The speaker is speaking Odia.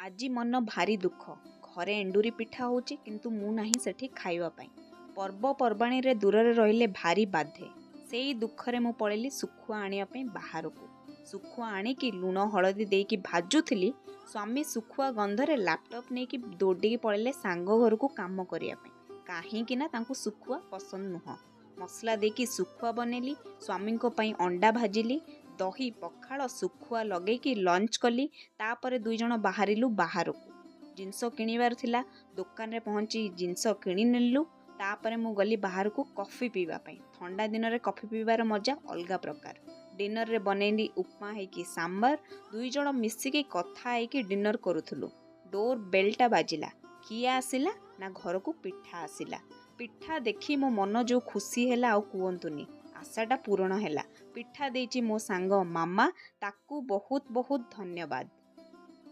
ଆଜି ମନ ଭାରି ଦୁଃଖ। ଘରେ ଏଣ୍ଡୁରି ପିଠା ହେଉଛି, କିନ୍ତୁ ମୁଁ ନାହିଁ ସେଠି ଖାଇବା ପାଇଁ। ପର୍ବପର୍ବାଣୀରେ ଦୂରରେ ରହିଲେ ଭାରି ବାଧେ। ସେଇ ଦୁଃଖରେ ମୁଁ ପଳେଇଲି ଶୁଖୁଆ ଆଣିବା ପାଇଁ ବାହାରକୁ। ଶୁଖୁଆ ଆଣିକି ଲୁଣ ହଳଦୀ ଦେଇକି ଭାଜୁଥିଲି, ସ୍ୱାମୀ ଶୁଖୁଆ ଗନ୍ଧରେ ଲାପଟପ୍ ନେଇକି ଦୌଡ଼ିକି ପଳେଇଲେ ସାଙ୍ଗ ଘରକୁ କାମ କରିବା ପାଇଁ, କାହିଁକି ନା ତାଙ୍କୁ ଶୁଖୁଆ ପସନ୍ଦ ନୁହଁ। ମସଲା ଦେଇକି ଶୁଖୁଆ ବନେଇଲି, ସ୍ୱାମୀଙ୍କ ପାଇଁ ଅଣ୍ଡା ଭାଜିଲି, ଦହି ପଖାଳ ଶୁଖୁଆ ଲଗେଇକି ଲଞ୍ଚ କଲି। ତାପରେ ଦୁଇ ଜଣ ବାହାରିଲୁ ବାହାରକୁ, ଜିନିଷ କିଣିବାର ଥିଲା। ଦୋକାନରେ ପହଞ୍ଚି ଜିନିଷ କିଣି ନେଲୁ। ତାପରେ ମୁଁ ଗଲି ବାହାରକୁ କଫି ପିଇବା ପାଇଁ। ଥଣ୍ଡା ଦିନରେ କଫି ପିଇବାର ମଜା ଅଲଗା ପ୍ରକାର। ଡିନରରେ ବନେଇଲି ଉପମା ହେଇକି ସାମ୍ବର। ଦୁଇ ଜଣ ମିଶିକି କଥା ହେଇକି ଡିନର କରୁଥିଲୁ। ଡୋର ବେଲ୍ଟା ବାଜିଲା। କିଏ ଆସିଲା ନା ଘରକୁ ପିଠା ଆସିଲା। ପିଠା ଦେଖି ମୋ ମନ ଯେଉଁ ଖୁସି ହେଲା ଆଉ କୁହନ୍ତୁନି। ଆଶାଟା ପୂରଣ ହେଲା। ପିଠା ଦେଇଛି ମୋ ସାଙ୍ଗ ମାମା, ତାକୁ ବହୁତ ବହୁତ ଧନ୍ୟବାଦ।